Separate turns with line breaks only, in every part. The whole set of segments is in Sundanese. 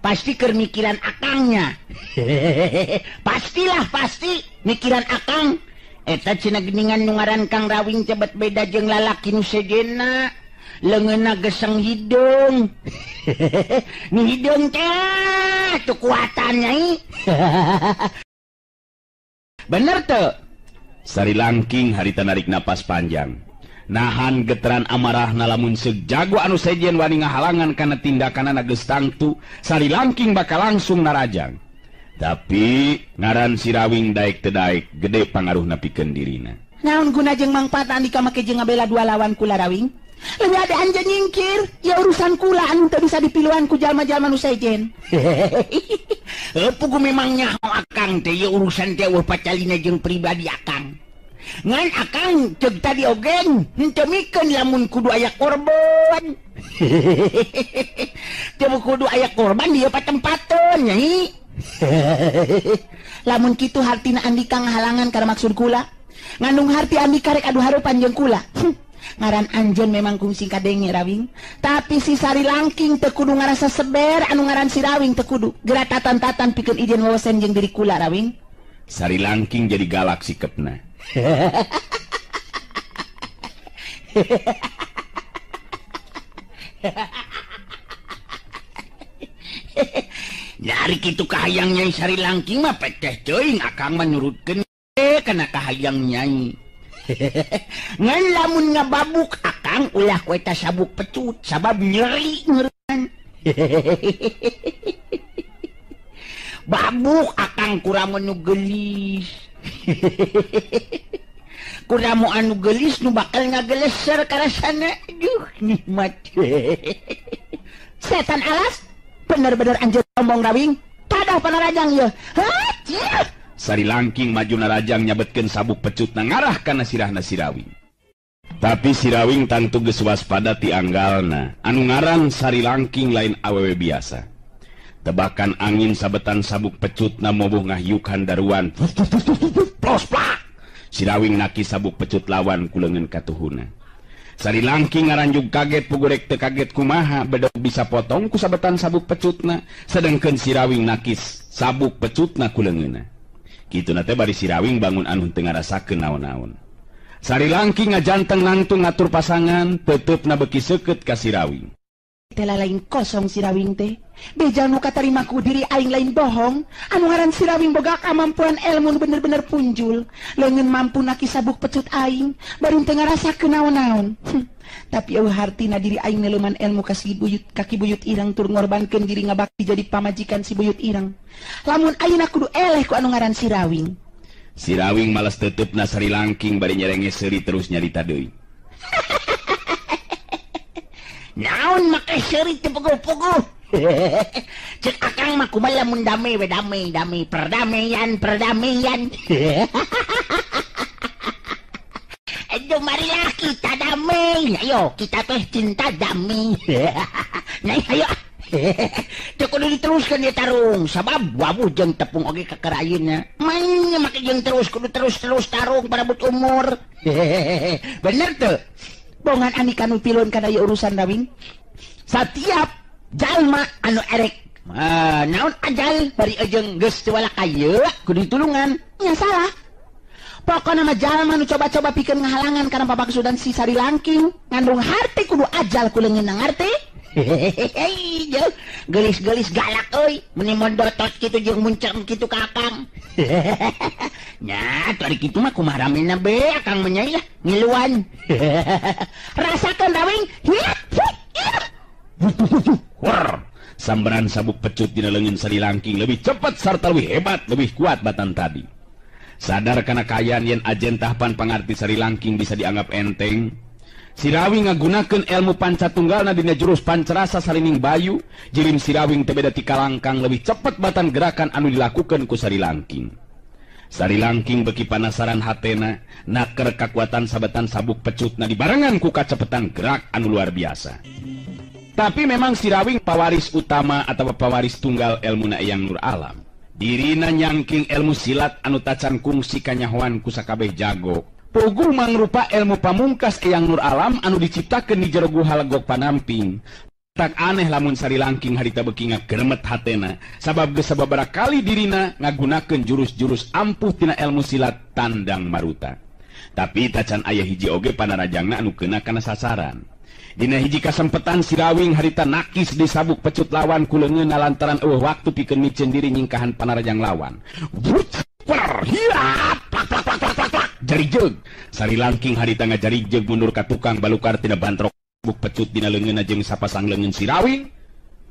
Pasti keur mikiran akangnya. Pastilah pasti mikiran akang. Eta cenah geuningan nu ngaran Kang Rawing teh beda jeung lalaki nu sejenna. Leungeunna geseng hideung. Nu hideung teh tuh kuatan nyai. Bener teu?
Sari Langking harita narik napas panjang. Nahan geteran amarahna lamun seug jago anu sejen wani ngahalangan kana tindakanana geus tangtu, Sari Langking bakal langsung narajang. Tapi ngaran si Rawing daek teu daek gede pangaruhna pikeun dirina.
Naon guna jeung mangpaat andika make jeung ngabela dua lawan kula Rawing? Leuwih ade anjeun nyingkir, ya urusan kula anu teu bisa dipiluan ku jalma-jalma nu sejen. Pugu memang nyaho akang teh ieu urusan teh eueuh pacalina jeung pribadi akang. Ngan akang ceuk tadi oge henteu mikeun lamun kudu aya korban. Teu kudu aya korban dieu patempateun nyai. Lamun kitu hartina andika ngahalangan kana maksud kula. Ngandung harti andika rek adu harupan jeung kula. Ngaran anjeun memang kungsi kadenge Rawing, tapi si Sari Langking teu kudu ngarasa seber anu ngaran si Rawing teu kudu geura tatan-tatan pikeun ijen wawasen jeung diri kula Rawing.
Sari Langking jadi galak sikepna.
Nyari kitu kahayang Nyai Sari Langking mah peceh teuing akang mah nurutkeun kana kahayang Nyai. Ngan lamun ngababuk akang ulah ku eta sabuk pecut sabab nyeri ngeureun. Babuk akang kurang nu geulis. Kuramu anu geulis nu bakal ngageleser karasana. Duh nikmat. Setan alas bener-bener anjeun ngomong Rawing. Padah panarajang ieu. Hah?
Sari Langking maju narajang nyabetkeun sabuk pecutna ngarah kana sirahna si Rawing. Tapi si Rawing tangtu geus waspada ti anggalna. Anu ngaran Sari Langking lain awewe biasa. Tebakan angin sabetan sabuk pecutna mobuh ngahyukan daruan. Plos plak. Si Rawing naki sabuk pecut lawan ku leungeun katuhuna. Sari Langking ngaranjug kaget pugurek teu kaget kumaha bedog bisa potong ku sabetan sabuk pecutna, sedengkeun si Rawing nakis sabuk pecutna ku leungeunna. Kituna teh bari si Rawing bangun anu teu ngarasakeun naon-naon. Sari Langking ngajanteng nangtung ngatur pasangan, teuteup-na beuki seukeut ka si Rawing.
Teh lain kosong si Rawing teh. Beja nu katarima ku diri aing lain bohong. Anu ngaran si Rawing boga kamampuan ilmu nu bener-bener punjul. Leungeun mampu naki sabuk pecut aing, baru teu ngarasakeun naon-naon. Tapi eueuh hartina diri aing neleuman ilmu ka si buyut, ka Ki Buyut Irang tur ngorbankeun diri ngabakti jadi pamajikan si Buyut Irang. Lamun ayeuna kudu eleh ku anu ngaran si Rawing.
Si Rawing malas teuteup-na Sari Langking bari nyerenge seuri terus nyarita deui.
Naon make seuri teu puguh-puguh. Cek akang mah kumaha lamun damai we damai damai perdamaian perdamaian. Aduh marilah kita damai. Ayo kita teh cinta damai. Nyai ayo. Teu kudu diteruskeun ieu tarung sabab wabuh jeung tepung oge kakara ayeuna. Maenya make jeung terus kudu terus-terus tarung parabut umur. Bener teu? Bongan andika nu pilon kana ieu urusan Rawing. Satiap jalma anu erek naon ajal bari jeung geus teu walakaya kudu ditulungan. Nya salah. Pokona mah jalma nu coba-coba pikeun ngahalangan kana papaksudan si Sari Langking ngandung harti kudu ajal ku leungeunna ngarti. Hehehe, geulis-geulis galak euy, meuni mondotot kitu jeung muncem kitu ka akang. Nya, atuh ari kitu mah kumaha ramena be akang mah nyai lah ngiluan. Rasakeun Rawing.
Wor, sambaran sabuk pecut dina leungeun Sari Langking lebih cepat sarta lebih hebat, lebih kuat batan tadi. Sadar kana kaayaan yen ajen tahapan pangarti Sari Langking bisa dianggap enteng. Si Rawing ngagunakeun ilmu pancatunggalna dina jurus pancerasa salining bayu, jirim si Rawing teu beda ti kalangkang lebih cepet batan gerakan anu dilakukeun ku Sari Langking. Sari Langking beuki panasaran hatena, naker kakuatan sabetan sabuk pecutna dibarengan ku kacepetan gerak anu luar biasa. Tapi memang si Rawing pawaris utama atau pawaris tunggal elmuna Eyang Nur Alam. Dirina nyangking ilmu silat anu tacan kungsi kanyahoan ku sakabeh jago. Puguh mangrupa ilmu pamungkas Eyang Nur Alam anu diciptakeun di jero guha Legok Panamping. Tak aneh lamun Sari Langking harita beuki ngageremet hatena sabab geus sababaraha kali dirina ngagunakeun jurus-jurus ampuh tina ilmu silat Tandang Maruta. Tapi tacan aya hiji oge panarajangna anu keuna kana sasaran. Dina hiji kasempetan si Rawing harita nakis disabuk pecut lawan ku leungeunna lantaran eueuh waktu pikeun miceun diri nyingkahan panarajang lawan. Wup, hiap, plak plak plak plak plak plak, jarijeug. Sari Langking harita ngajarijeug mundur ka tukang balukar tina bantrok buk pecut dina leungeunna jeung sapasang leungeun si Rawing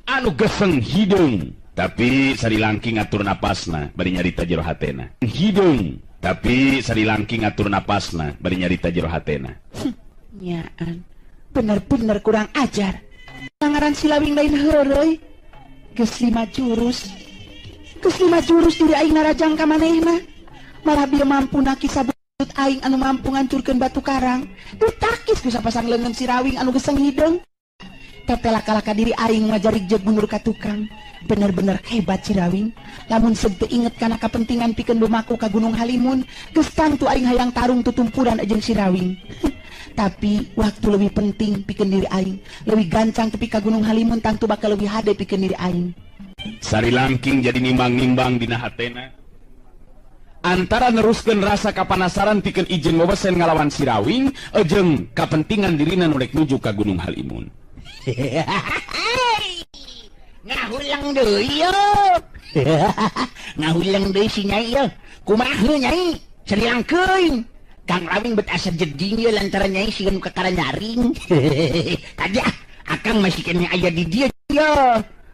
anu geseng hideung. Tapi Sari Langking ngatur napasna bari nyarita jero hatena. Hideung. Tapi Sari Langking ngatur napasna bari nyarita jero hatena.
Nyaan, bener-bener kurang ajar. Pangaran si Lawing lain heureuy. Geus 5 jurus. Geus 5 jurus diri aing narajang ka manehna. Malah bieu mampu nakis sabut aing anu mampu ngancurkeun batu karang. Ditakis ku sapasang leungeun si Rawing anu geseng hideung. Teteh laka-laka diri aing ngajarik mundur ka tukang. Bener-bener hebat si Rawing. Lamun seug teu inget kana kapentingan pikeun lumaku ka Gunung Halimun, geus tangtu aing hayang tarung tutumpuran jeung si Rawing. Tapi waktu lebih penting pikeun diri aing. Leuwih gancang tepi ka Gunung Halimun tangtu bakal leuwih hade pikeun diri aing.
Sari Langking jadi nimbang-nimbang dina hatena. Antara neruskeun rasa kapanasaran pikeun ijeun wewesen ngalawan si Rawing jeung kapentingan dirina nu rek nuju ka Gunung Halimun.
Ngahulang deui ye. Ngahulang deui si Nyai ye. Kumaha Nyai? Sari Langking. Kang Rawing bet asa jeding ye lantaran Nyai siga nu kakara nyaring. Tadi akang masih keneh aya di dieu ye.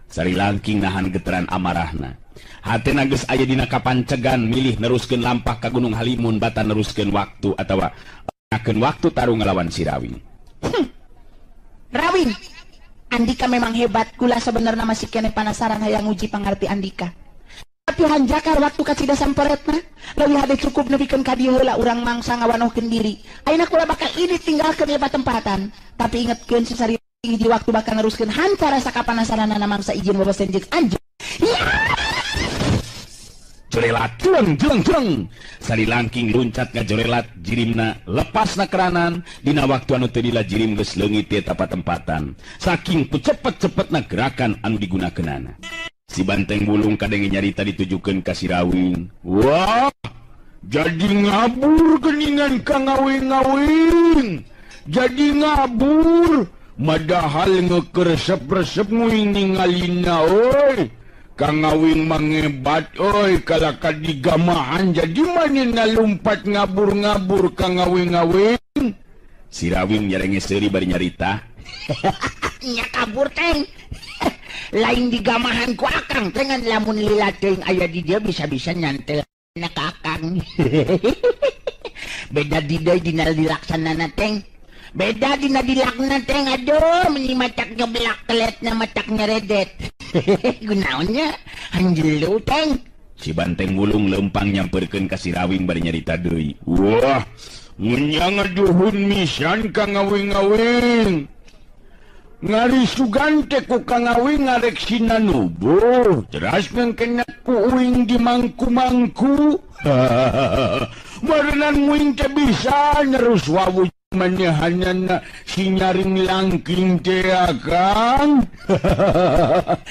Sari Langking nahan geteran amarahna. Hatena geus aya dina kapancegan milih neruskeun lampah ka Gunung Halimun batan neruskeun waktu atawa ngakeun waktu tarung ngalawan si Rawing.
Rawing, Andika memang hebat. Kula sebenarnya masih kene panasaran hayang nguji pangarti Andika. Tapi hanjakar waktu kacida samperetna, leuwih hade cukup nepikeun ka dieu heula urang mangsa ngawanohkeun diri. Ayeuna kula bakal ini tinggalkeun ieu patempatan. Tapi ingetkeun si Sari hiji waktu bakal neruskeun hanca rasa kapanasaranana mangsa izin wewesen jeung anjeun.
Jorelat, jeleng, jeleng, jeleng. Sari Langking luncat ngajorelat jirimna lepasna keranan. Dina waktu anu teu lila jirim geus leungit ti eta patempatan. Saking cepet-cepetna gerakan anu digunakeunana. Si Banteng Bulung kadenge nyarita ditujukeun ka si Rawing. Wah, jadi ngabur geuningan ka ngawing-ngawing. Jadi ngabur, madahal ngeukeresep-resep nguing ningalina euy. Kang Ngawing mangebat oi kalaka digamahan jadi manehna lumpat ngabur-ngabur Kang Ngawing-ngawing. Si Rawing nyarenge seuri bari nyarita.
Nya kabur teng. Lain digamahan ku akang tengan lamun lila teuing aya di dieu bisa-bisa nyantel na ka akang. Beda di deui dina dilaksanana teng. Beda dina dilakna teng aduh meuni macak nyeblak teletna macak nyeredet. Gunaonnya hanjelu teng.
Si Banteng Bulung leumpang nyamperkeun ka si Rawing bari nyarita deui. Wah, nya ngaduhun misan ka ngawing-ngawing. Ngari sugan teh ku Kang Ngawing ngarek sinanubuh, teras ngengkena ku uing di mangku-mangku. Barenan uing teh bisa nerus wawu manehanana si nyaring langking teh akang.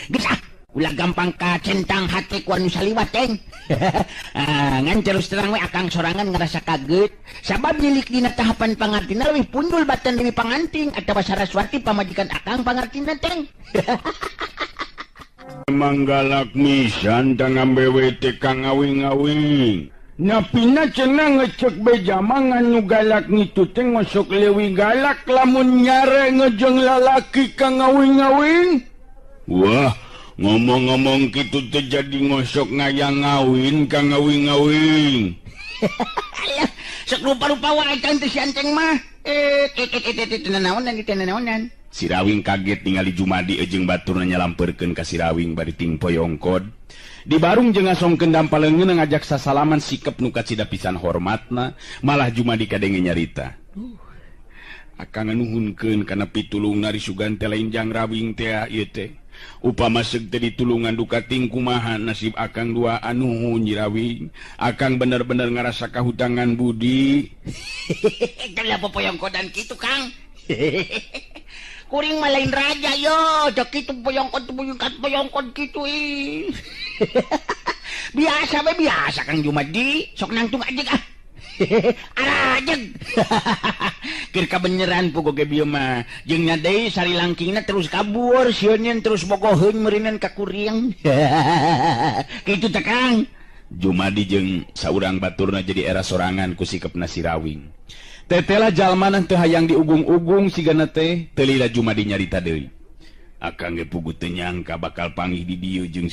Geus ah, ulah gampang kacentang hate ku anu saliwat teng. Ngan terus terang we akang sorangan ngerasa kaget sabab milik dina tahapan pangartina leuwih pundul batan deui panganting atawa Saraswati pamajikan akang pangartina teng.
Manggalak misan tangambewe teh Kang Ngawing-ngawing. Napina cenah ngecek beja mah anu galak ngitu teh ngosok leuwih galak lamun nyare ngejeng lalaki Kang Ngawing-ngawing. Wah, ngomong-ngomong kitu teh jadi ngosok ngayang ngawin Kang Ngawing-ngawing.
Alah, sok rupa-rupa wae kan teh si Anteng mah. Naonan teh naonan.
Si Rawing kaget ningali Jumadi jeung baturna nyalampeurkeun ka si Rawing bari tingpoyongkod. Di barung jeung ngasongkeun dampaleungeun ngajak sasalaman sikep nu kacida pisan hormatna, malah Jumadi kadenge nyarita. Akang nuhunkeun kana pitulungna risugan teh lain jang Rawing teh ieu teh. Upama seug teh ditulungan duka ting kumaha nasib akang dua anuhun Nyi Rawing. Akang bener-bener ngarasa kahutangan budi.
Teu popoyongkodan kitu Kang. Kuring mah lain raja yo, cek kitu boyongkot boyongkot boyongkot kitu ih. Biasa we biasa Kang Jumadi, sok nangtung aja ah. Arajeg. Keur kabeneran pugo ge bieu mah. Jeung nya deui Sari Langkingna terus kabur, sieun terus bogoheun meureunan ka kuring. Kitu teh Kang.
Jumadi jeung saurang baturna jadi era sorangan ku sikepna si Rawing. Tetela jalma teu hayang diugung-ugung sigana teh, teu lila Jumadi nyarita deui. Akang ge pugu teu nyangka bakal panggih di dieu jeung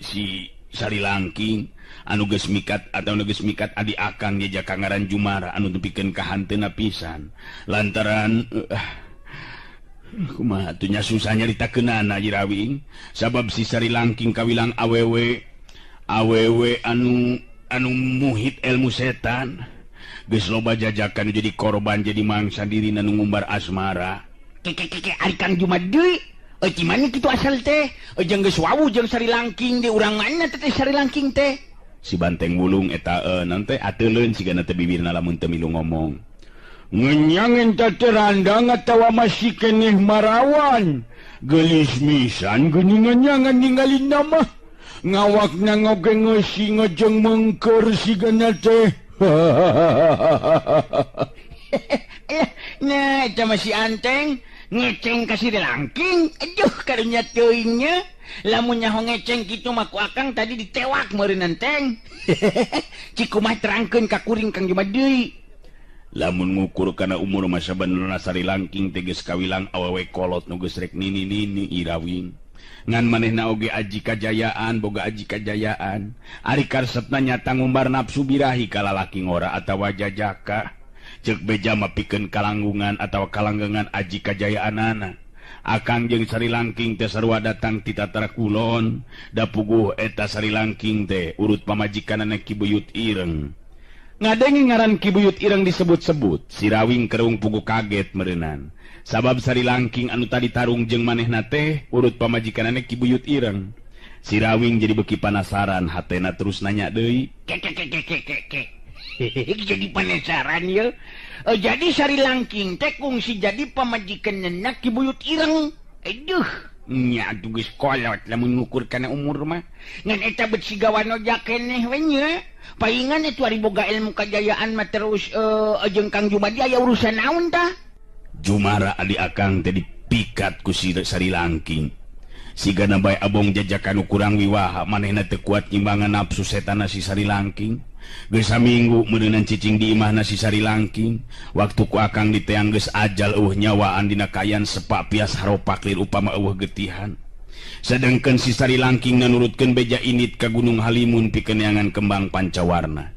si Sari Langking anu geus mikat atau nu geus mikat adi akang ge jaka ngaran Jumara anu nepikeun ka hanteuna pisan lantaran kumaha atuh nya susah nyaritakeunana Jirawing sabab si Sari Langking kawilang awewe awewe anu anu muhit ilmu setan geus loba jajakan jadi korban jadi mangsa dirina nu ngumbar asmara.
Keke ari Kang Jumadi euy mana kitu asal teh jeung geus wawuh jeung Sari Langking di urang mana teh Sari Langking teh.
Si Banteng Wulung eta naon teh ateuleun sigana teh bibirna lamun teu milu ngomong. Ngenyang eta teh randang atawa masih keneh marawan. Geulis misan geuning ngenyangan ninggalin mah. Ngawakna ngoge ngeusi ngejeng mengker sigana teh.
Nah eta mah si Anteng ngeceng ka Sari Langking. Aduh karunya teuing nya. Lamun nyaho ngeceng kitu mah ku akang tadi ditewak meureun Teng. Cik kumaha terangkeun ka kuring Kang Jumadi.
Lamun ngukur kana umur mah sabenerna Sari Langking teh geus kawilang awewe kolot nu geus rek nini-nini Irawing. Ngan manehna oge aji kajayaan boga aji kajayaan. Ari karesepna nyata ngumbar nafsu birahi ka lalaki ngora atawa jajaka. Ceuk beja mah pikeun kalanggungan atawa kalanggengan aji kajayaanana. Akang jeung Sari Langking teh sarua datang ti Tatara Kulon, da puguh eta Sari Langking teh urut pamajikanana Ki Buyut Ireng. Ngadenge ngaran Ki Buyut Ireng disebut-sebut, si Rawing kerung puguh kaget meureunan. Sabab Sari Langking anu tadi tarung jeung manehna teh urut pamajikanana Ki Buyut Ireng. Si Rawing jadi beuki panasaran, hatena terus nanya deui.
Ke ke ke ke ke ke. Jadi penasaran ya. Jadi Sari Langking teh kungsi jadi pamajikanna Ki Buyut Ireng. Aduh, nya atuh geus kolot lamun ngukur kana umur mah. Ngan eta bet siga wanoja keneh we nya. Paingan eta ari boga ilmu kajayaan mah terus jeung Kang Jumadi aya urusan naon tah?
Jumara adi akang teh dipikat ku si Sari Langking. Sigana bae abong jajakan nu kurang wiwaha manehna teu kuat nyimbangan nafsu setanna si Sari Langking. Geus saminggu meureunan cicing di imahna si Sari Langking. Waktu ku akang diteang geus ajal eueuh nyawaan dina kayan sepak pias haropak lir upama eueuh getihan. Sedengkeun si Sari Langking nanurutkeun beja init ka Gunung Halimun pikeun neangan kembang pancawarna.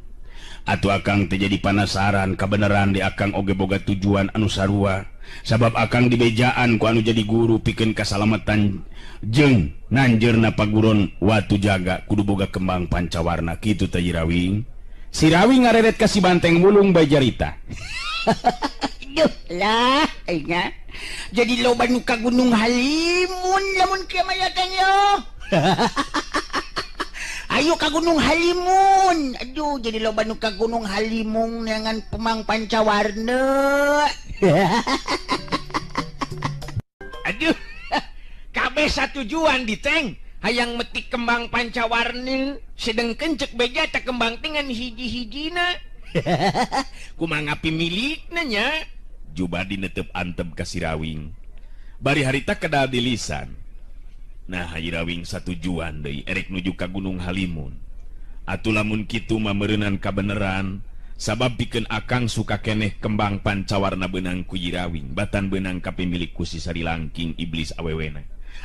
Atuh akang teh jadi panasaran kabeneran di akang oge boga tujuan anu sarua. Sabab akang dibejaan ku anu jadi guru pikeun kasalamatan jeung nanjeurna paguron watu jaga kudu boga kembang pancawarna kitu teh Rawing. Si Rawing ngareret ka si Banteng Wulung bae jarita.
Duh lah nya. Jadi loba nu ka Gunung Halimun lamun kieu mah ya teh yo. Ayo ka Gunung Halimun. Aduh jadi loba nu ka Gunung Halimun neangan kembang pancawarna.
Aduh, kabeh satujuan diteng hayang metik kembang pancawarna, sedengkeun ceuk beja teh kembang teh ngan hiji-hijina. Kumaha pimilikna nya?
Jumadi netep antep ka si Rawing. Bari harita kedal di lisan. Nah, Haji Rawing satujuan deui erek nuju ka Gunung Halimun. Atuh lamun kitu mah meureunnan kabeneran, sabab pikeun akang suka keneh kembang pancawarna beunang ku Jirawing, batan beunang ka pimilik ku si Sari Langking iblis awewena.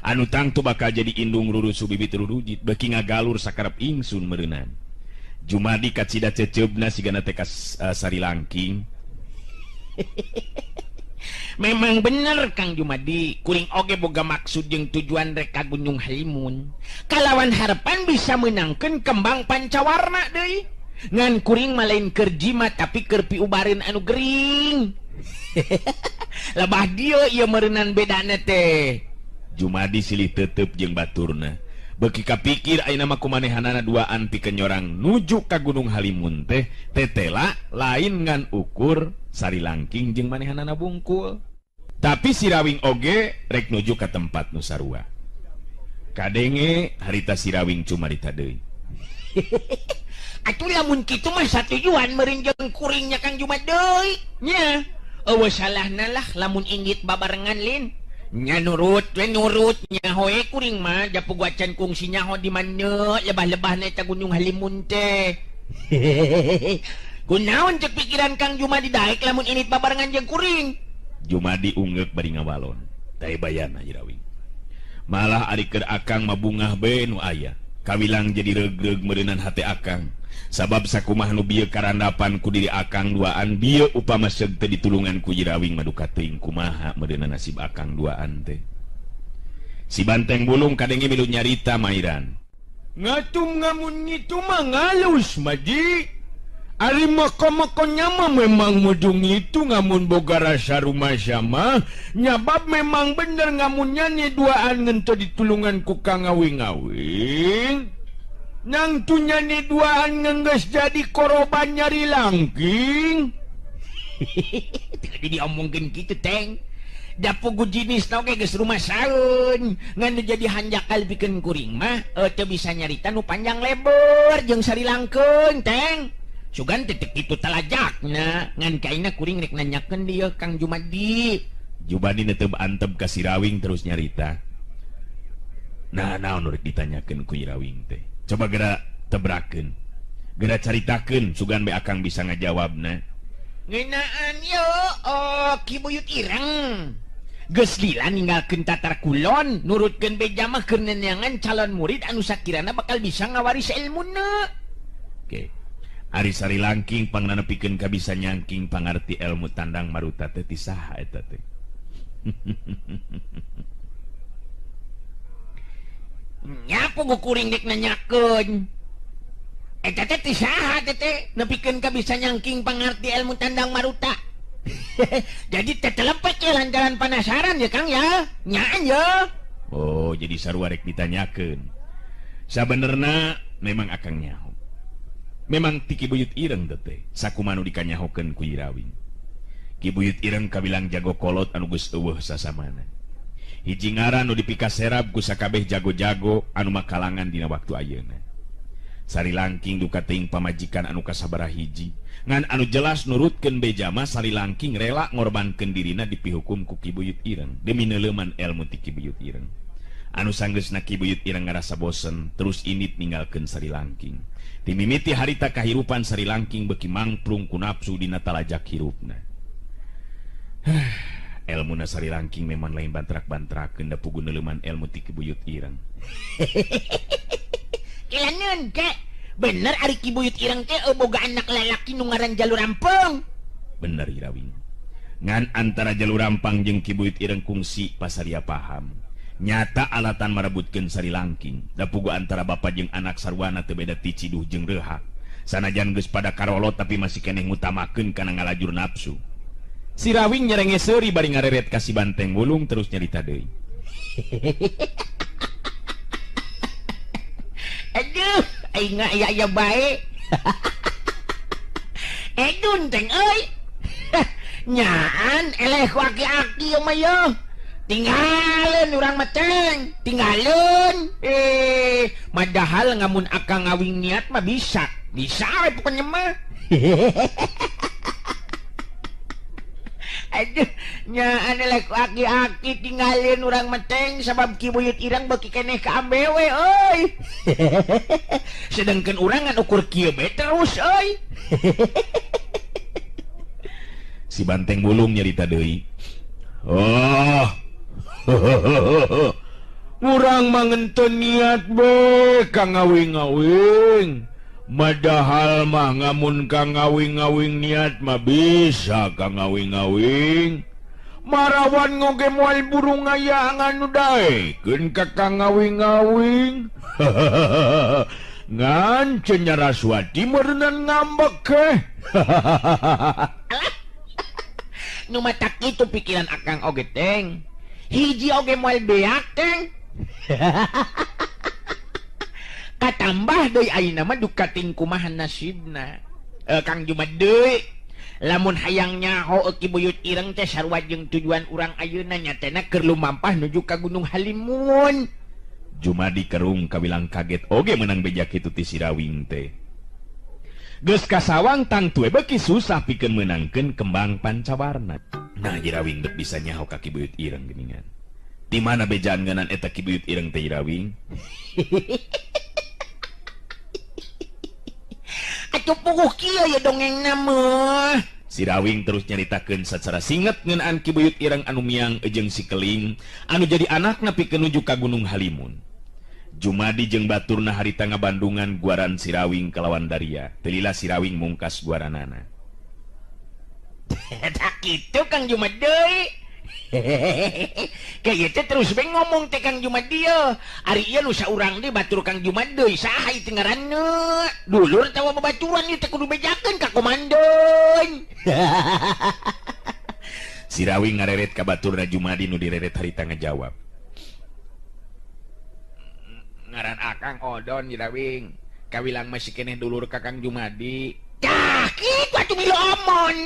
Anu tangtu bakal jadi indung rurusu bibit rurujit beuki ngagalur sakarep ingsun meureunnan. Jumadi kacida ceceubna sigana teh ka Sari Langking.
Memang bener Kang Jumadi, kuring oge boga maksud jeung tujuan rek ka Gunung Halimun. Kalawan harapan bisa menangkeun kembang pancawarna deui. Ngan kuring mah lain keur jimat tapi keur piubareun anu gering. Lebah dieu ieu meureunnan bedana teh.
Jumadi silih tetep jeung baturna. Beuki kapikir ayeuna mah kumanehanana duaan pikeun nyorang nuju ka Gunung Halimun teh tetela lain ngan ukur Sari Langking jeung manehanana bungkul. Tapi Sirawing oge rek nuju ka tempat nu sarua. Kadenge harita Sirawing cumarita deui.
Atuh lamun kitu mah satujuan meureun jeung kuringnya Kang Juma deui nya. Eueuh salahna lah lamun inggit babarengan lin. Nya nurut we nurut nya hoe kuring mah japu guacan kungsi nyaho di mana lebah-lebahna eta Gunung Halimun teh. Kunaon cek pikiran Kang Jumadi daek lamun init babarengan jeung kuring.
Jumadi ungeuk bari ngawalon. Teh bayana Sirawing. Malah ari keur akang mah bungah bae nu aya. Kawilang jadi reug-reug meureunan hate akang. Sabab sakumaha nu bieu karandapan ku diri akang duaan bieu upama seug teu ditulungan ku Jirawing maduka teuing kumaha meureunna nasib akang duaan teh. Si Banteng Bulung kadenge milu nyarita mairan.
Ngatum ngamun ngitu mah ngalus maji. Ari moko-moko nyama memang mujung itu ngamun boga rasa rumah sama. Nyabab memang bener ngamunnya nih duaan ngento ditulungan ku Kang Awing-awing. Nang tunya nih duaan ngengges jadi koroban nyari langking. Tadi diomongin gitu teng. Dapu jenis tau ge geus rumah saeun. Ngan jadi hanjakal pikeun kuring mah teu bisa nyarita nu panjang lebar jeung sari langkeun teng. Sugan titik itu talajakna ngan kaina kuring rek nanyakeun dia Kang Jumadi.
Jumadi netep antep ka Sirawing terus nyarita. Nah naon rek ditanyakeun ku Sirawing teh. Coba geura tebrakeun. Geura caritakeun sugan be akang bisa ngajawabna.
Ngeunaan yo oh Ki Buyut Ireng. Geus lila ninggalkeun Tatar Kulon nurutkeun beja mah keur neneangan calon murid anu sakirana bakal bisa ngawaris ilmuna.
Oke. Ari Sari Langking pangnanepikeun ka bisa nyangking pangarti ilmu tandang maruta teh ti saha eta teh.
Nyapu kuring dek nanyakeun. Eta teh ti saha teh teh nepikeun ka bisa nyangking pangarti ilmu tandang maruta. Jadi teh telepek ya lantaran penasaran ya Kang ya. Nyaan ya.
Oh, jadi sarua rek ditanyakeun. Sabenerna memang akang nyaho. Memang ti Ki Buyut Ireng teh sakumanu dikanyahokeun ku Irawing. Ki Buyut Ireng kabilang jago kolot anu geus eueuh sasamana. Hiji ngaran nu dipikaserab ku sakabeh jago-jago anu makalangan dina waktu ayeuna. Sari Langking duka teuing pamajikan anu kasabaraha hiji. Ngan anu jelas nurutkeun beja mah Sari Langking rela ngorbankeun dirina dipihukum ku Ki Buyut Ireng demi neuleuman elmu ti Ki Buyut Ireng. Anu sanggeusna Ki Buyut Ireng ngarasa bosen terus init ninggalkeun Sari Langking. Timimiti harita kahirupan Sari Langking beuki mangprung ku nafsu dina talajak hirupna. Elmuna Sari Langking memang lain bantrak-bantrakeun da pugu neuleuman elmu ti Ki Buyut Ireng.
Kilaneun ke bener ari Ki Buyut Ireng teh boga anak lalaki nu ngaran Jalur Rampang.
Bener Irawing. Ngan antara Jalur Rampang jeung Ki Buyut Ireng kungsi pasaria paham. Nyata alatan marebutkeun Sari Langking. Da pugu antara bapa jeung anak sarwana teu beda ti ciduh jeung reuhak. Sanajan geus pada karolot tapi masih keneh ngutamakeun kana ngalajur nafsu. Sirawing nyerenge seuri bari ngareret ka si Banteng Bulung terus nyarita deui.
Aduh, aing aya-aya bae. Edun teng euy. Nyaan eleh ku aki-aki mah yeuh. Tinggalin urang mah teng, tinggalin. Padahal ngamun akang ngawing niat mah bisa. Bisa we pokoknya mah. Aduh, nyaan eleh ku aki-aki tinggalin urang mah teng sabab Ki Buyut Ireng beuki keneh ka ambewe euy. Sedangkan urang ngan ukur kieu bae terus euy.
Si Banteng Bulung nyarita deui. Oh.
Urang mangentun niat be kang ngawing-ngawing. Madahal mah ngamun kang ngawing-ngawing niat mah bisa kang ngawing-ngawing. Marawan ngoge moal burung aya nganu daekeun ka kang ngawing-ngawing. Ngan cenah Raswati meureunnan ngambek ke. Nu matak kitu pikiran akang oge teng. Hiji oge moal beak teng. Katambah deui ayeuna mah duka ting kumaha nasibna. Kang Jumat deui. Lamun hayang nyaho Ki Buyut Ireng teh sarua jeung tujuan urang ayeuna nyatana keur lumampah nuju ka Gunung Halimun.
Jumadi kerung kawilang kaget oge menang beja kitu ti Sirawing teh. Geus kasawang tangtu we beuki susah pikeun meunangkeun kembang pancawarna. Nah Jirawing bet bisa nyaho ka Ki Buyut Ireng geuningan. Di mana bejaan ngeunan eta Ki Buyut Ireng teh Jirawing?
Atuh puguh kieu ya dongengna mah.
Sirawing terus nyaritakeun sacara singet ngeunaan Ki Buyut Ireng anu miang jeung si Keling anu jadi anakna pikeun nuju ka Gunung Halimun. Jumadi jeung baturna harita ngabandungan guaran Sirawing kalawan Daria. Teu lila Sirawing mungkas guaranana.
Tak kitu Kang Jumadi. Kayak teh terus be ngomong teh Kang Jumadi ye. Ari ieu nu saurang deui batur Kang Jumadi saha ieu ngaranna? Dulur tawa babaturan ieu teh kudu bejakeun ka komandan.
Sirawing ngareret ka baturna Jumadi nu direret harita ngajawab.
Ngaran Akang Odon Sirawing. Kawilang masih keneh dulur ka Kang Jumadi. Tah kitu atuh milu omon.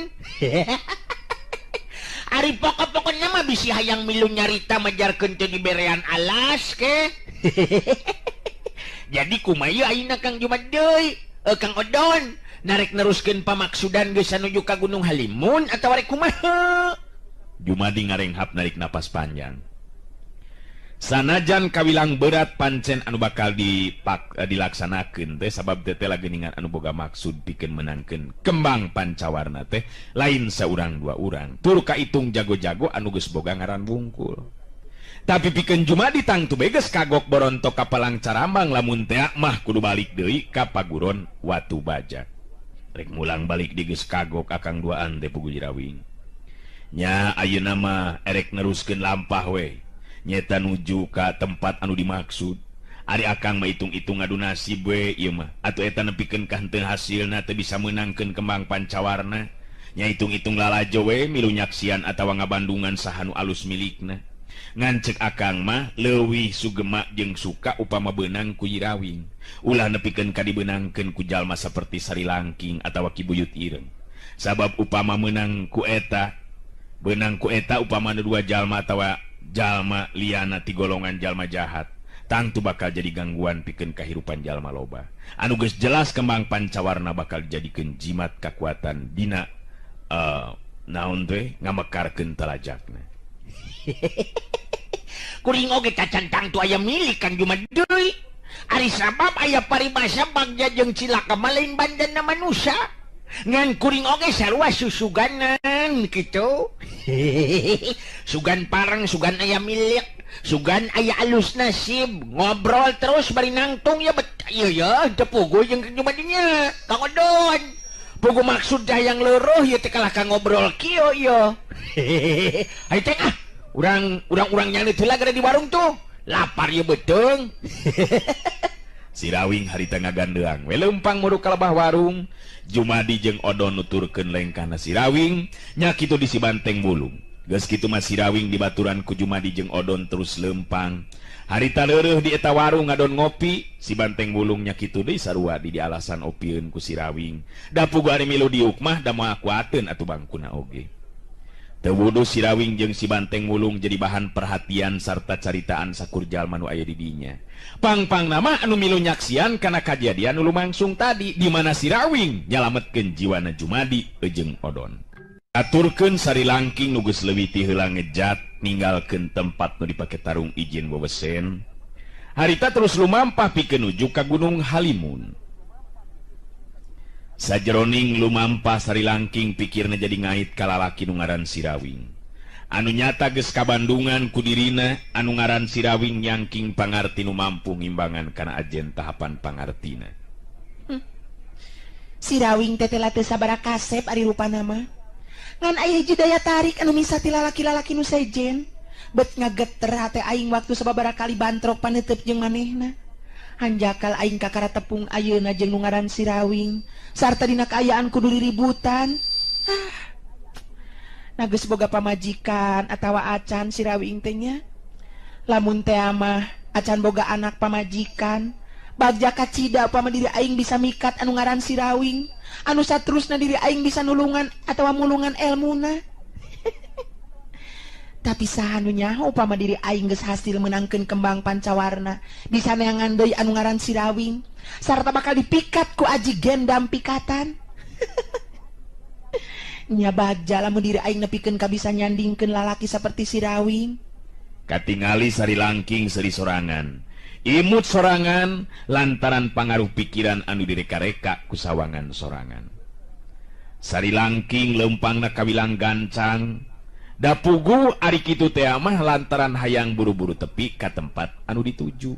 Ari pokok-pokoknya mah bisi hayang milu nyarita majarkeun teu diberean alas ke. Jadi kumaha ayeuna Kang Jumadi, Kang Odon, narek neruskeun pamaksudan geus nuju ka Gunung Halimun atawa rek kumaha?
Jumadi ngarenghap narik napas panjang. Sanajan kawilang berat pancen anu bakal dilaksanakeun teh sabab teh lageuningan anu boga maksud pikeun menangkeun kembang pancawarna teh lain saurang dua urang tur kaitung jago-jago anu geus boga ngaran wungkul. Tapi pikeun Jumadi tangtu bae geus kagok borontok ka Palang Carambang lamun teh mah kudu balik deui ka Paguron Watu Baja. Rek mulang balik di geus kagok akang duaan teh pugu Jirawing. Nya ayeuna mah erek neruskeun lampah we. Nyeta nuju ka tempat anu dimaksud. Ari akang mah hitung-hitung ngadu nasib we ieu mah. Atuh eta nepikeun ka henteu hasilna teu bisa meunangkeun kembang pancawarna. Nya hitung-hitung lalajo we milu nyaksian atawa ngabandungan saha nu alus milikna. Ngan ceuk akang mah leuwih sugema jeung suka upama beunang ku Jirawing. Ulah nepikeun ka dibeunangkeun ku jalma saperti Sari Langking atawa Ki Buyut Ireng. Sabab upama meunang ku eta, beunang ku eta upama nu dua jalma atawa jalma liana ti golongan jalma jahat tangtu bakal jadi gangguan pikeun kahirupan jalma loba. Anu geus jelas kembang pancawarna bakal dijadikeun jimat kakuatan dina naon teh ngamekarkeun talajakna.
Kuring oge tacan tangtu aya milik Kang Jumadi. Ari sabab aya paribasa bagja jeung cilaka mah lain bandana manusia. Ngan kuring oge sarua susuganan kitu. Sugan pareng, sugan aya milik, sugan aya alus nasib, ngobrol terus bari nangtung ya bet ieu ya teu puguh jeung Kang Jumadinya. Kang Odon. Puguh maksud hayang leuruh ieu teh kalah ka ngobrol kieu ieu. Hayu teh ah, urang-urang nyana heula gara di warung tuh. Lapar ieu beuteung.
Sirawing harita ngagandeang we leumpang muruk ka lebah warung. Jumadi jeung Odon nuturkeun lengkahna Sirawing nya kitu di si Banteng Bulung. Geus kitu mah Sirawing dibaturan ku Jumadi jeung Odon terus leumpang. Harita leureuh di eta warung ngadon ngopi, si Banteng Bulung nya kitu deui sarua di alasan opieun ku Sirawing. Da puguh ari milu diuk mah da moal kuateun atuh bangkuna oge. Teu wuduh Sirawing jeung si Banteng Wulung jadi bahan perhatian sarta caritaan sakur jalma nu aya di dinya. Pang-pang nama anu milu nyaksian kana kajadian nu lumangsung tadi di mana Sirawing nyalametkeun jiwana Jumadi jeung Odon. Aturkeun Sari Langking nu geus leuwih ti heula ngejat ninggalkeun tempat nu dipake tarung izin wewesen. Harita terus lumampah pikeun nuju ka Gunung Halimun. Sajeroning lumampah Sari Langking pikirna jadi ngait ka lalaki nu ngaran Sirawing. Anu nyata geus kabandungan ku dirina anu ngaran Sirawing nyangking pangarti nu mampu ngimbangan kana ajen tahapan pangartina.
Sirawing teh teh sabaraha kasep ari rupana mah. Ngan aya hiji daya tarik anu misa ti lalaki-lalaki nu sejen. Bet ngageter hate aing waktu sababaraha kali bantrok paneuteub jeung manehna. Hanjakal aing kakara tepung ayeuna jeung nu ngaran Sirawing sarta dina kaayaan kudu diributan. Nah geus boga pamajikan atawa acan Sirawing teh nya. Lamun teh mah acan boga anak pamajikan, Bagja kacida upama diri aing bisa mikat anu ngaran Sirawing, anu saterusna diri aing bisa nulungan atawa mulungan elmuna. Tapi saha nu nyaho upama diri aing geus hasil menangkeun kembang pancawarna, bisa neangan deui anu ngaran Sirawing, sarta bakal dipikat ku aji gendam pikatan. Nya bagja lamun diri aing nepikeun ka bisa nyandingkeun lalaki saperti Sirawing.
Katingali Sari Langking seri sorangan, imut sorangan lantaran pangaruh pikiran anu direka-reka ku sawangan sorangan. Sari Langking lempangna kawilang gancang, da puguh ari kitu teh mah lantaran hayang buru-buru tepi ka tempat anu dituju.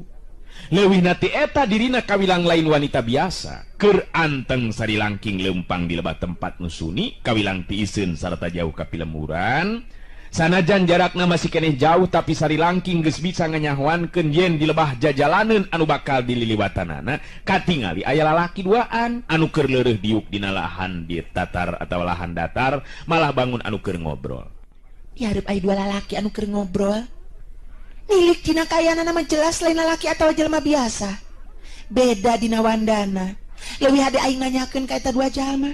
Leuwih na ti eta dirina kawilang lain wanita biasa. Keur anteng Sari Langking lempang di lebah tempat nu suni, kawilang tiiseun sarta jauh ka pilemburan. Sanajan jarakna masih keneh jauh tapi Sari Langking geus bisa nganyahoankeun yen di lebah jajalaneun anu bakal dililiwatanana katingali aya lalaki duaan anu keur leureuh diuk dina lahan di tatar atawa lahan datar, malah bangun anu keur ngobrol.
Dihareup aya dua lalaki anu keur ngobrol. Nilik dina kayanana mah jelas lain lalaki atawa jelema biasa. Beda dina wandana. Leuwih hade aing nanyakeun ka eta dua jalma.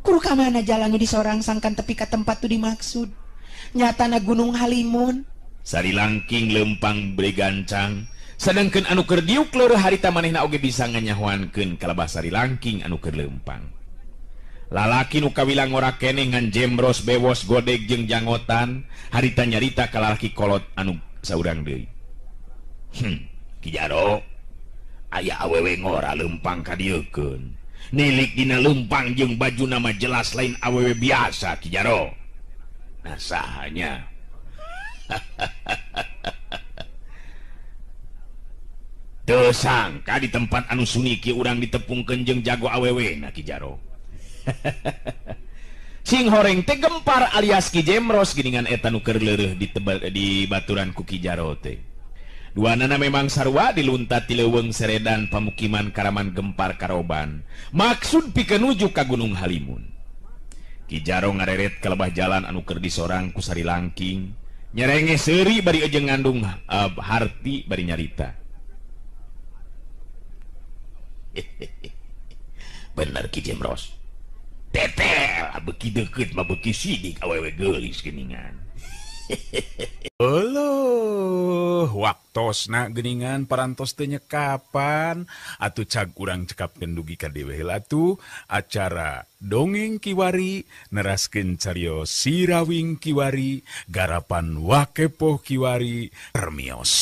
Kudu ka mana jalan nu disorang sangkan tepi ka tempat tu dimaksud. Nyatana Gunung Halimun.
Sari Langking lempang beli gancang, sedangkeun anu keur diuk leureun harita manehna oge bisa nganyahoankeun kalebah Sari Langking anu keur lempang. Lalaki nu kawilang ngora keneh ngan jembros bewos godeg jeung jangotan, harita nyarita ka lalaki kolot anu saurang deui. Ki Jaro, aya awewe ngora lempang ka dieukeun. Nilik dina lempang jeung bajuna mah jelas lain awewe biasa Ki Jaro. Nah sahanya. Teu sangka di tempat anu suniki urang ditepungkeun jeung jago awewe na Ki Jaro. Sing horeng teh gempar alias Ki Jemros geuningan eta nu keur leureuh di baturan ku Ki Jaro teh. Duanana memang sarua diluntat ti leuweung seredan pamukiman Karaman Gempar Karoban. Maksud pikeun nuju ka Gunung Halimun. Ki Jaro ngareret ka lebah jalan anu keur disorang ku Sari Langking, nyerenge seuri bari jeung ngandung harti bari nyarita. Bener Ki Jemros. Tetel beuki deukeut mah beuki sidik awewe geulis geuningan.
Euleuh, waktosna geuningan parantos teu nyekapan atuh cag urang cekapkeun dugi ka dewe heula atuh acara dongeng kiwari neraskeun carios Sirawing kiwari garapan Wakepoh kiwari permios.